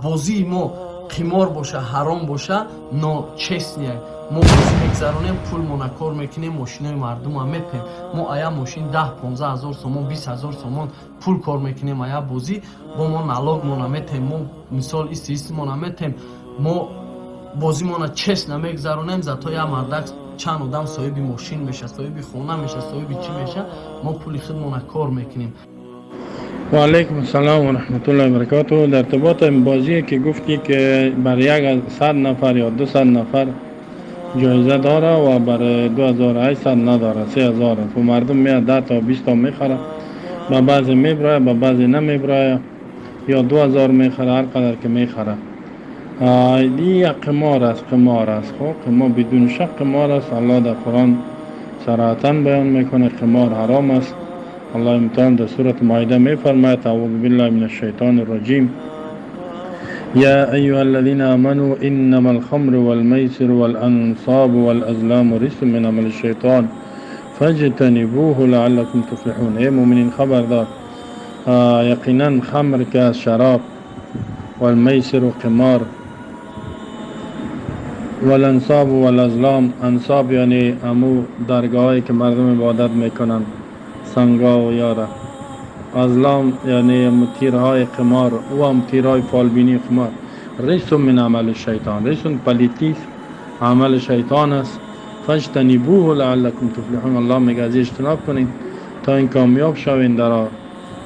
Бозии мо қимор боша, ҳаром боша, но честный. Мо бозӣ мегзаронем, пулмона кор мекунем, мошинои мардума мепем. Мо ая мошин 10-15 ҳазор сомон, 20 ҳазор сомон пул кор мекунем ая бозӣ. Бо мо налогмона метем, мо мисол исти истимона метем. Мо бозимона честно мегзаронем, зато я мардак, чанд одам соҳиби мошин меша, соҳиби хона меша, соҳиби чӣ меша. Мо пули худмона кор мекунем. و علیکم السلام و رحمت الله و برکاته. در ارتباط بازی که گفتی که بر 100 نفر یا 200 نفر جایزه داره و بر 2800 نداره، 3000 است و مردم میاد 10 تا 20 تا میخره، با بعضی میبرایه، با بعضی نمیبرایه، یا 2000 میخره، هر قدر که میخره، این یک قمار است، قمار است. خب، قمار بدون شک قمار است. الله در قرآن صراحتا بیان میکنه قمار حرام است. الله متعال در سورة مائده میفرماید: اعوذ بالله من الشیطان الرجیم، يا أيها الذين آمنوا إنما الخمر والميسر والأنصاب والأزلام رجس من عمل الشيطان فاجتنبوه لعلكم تفلحون. ای مؤمنین، خبردار، یقینا خمر که از شراب، والمیسر و قمار، والانصاب والازلام، انصاب یعنی امو درگاهایی که مردم عبادت میکنن، سنگا و یاره، ازلام یعنی امو تیرهای قمار و هم تیرهای فالبینی قمار، رجس من عمل الشیطان، رجس پلیتی عمل شیطان است، فاجتنبوه لعلکم تفلحون. الله میگه از اجتناب کنید تا این کامیاب شوین، در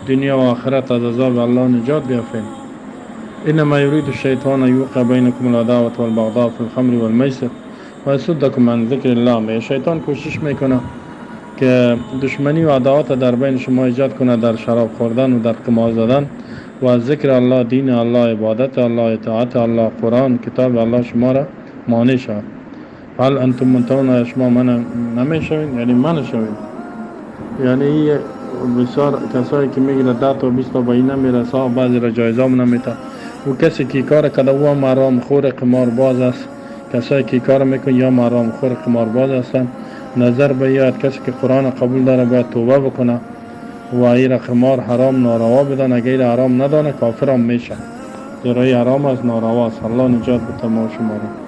دنیا و آخرت از عذاب الله نجات بیافین. انما يريد الشيطان أن يوقع بينكم العداوة والبغضاء في الخمر والميسر ويصدكم عن ذكر الله. میگه شیطان کوشش میکنه که دشمنی و عداوت در بین شما ایجاد کنه، در شراب خوردن و در قمار زدن و از ذکر الله، دین الله، عبادت الله، اطاعت الله، قرآن، کتاب الله شما را مانع شود. فهل انتم منتهون؟ شما منع نمیشوین؟ یعنی منع شوین. یعنی بسیار کسایی که میگیره 10 تا 20 تا به این نمیرسه، بعضی را جایزه هم نمیته و کسی که کار کده او هم حرام خور، قمار باز است. کسایی که کار میکن یا حرام خور، قمار باز هستند. نظر به یاد کسی که قرآن قبول داره باید توبه بکنه و ای قمار حرام، ناروا بدانه. اگه ای حرام ندانه، کافر هم میشه، زیرا حرام است، ناروا است. الله نجات بده ما شما را.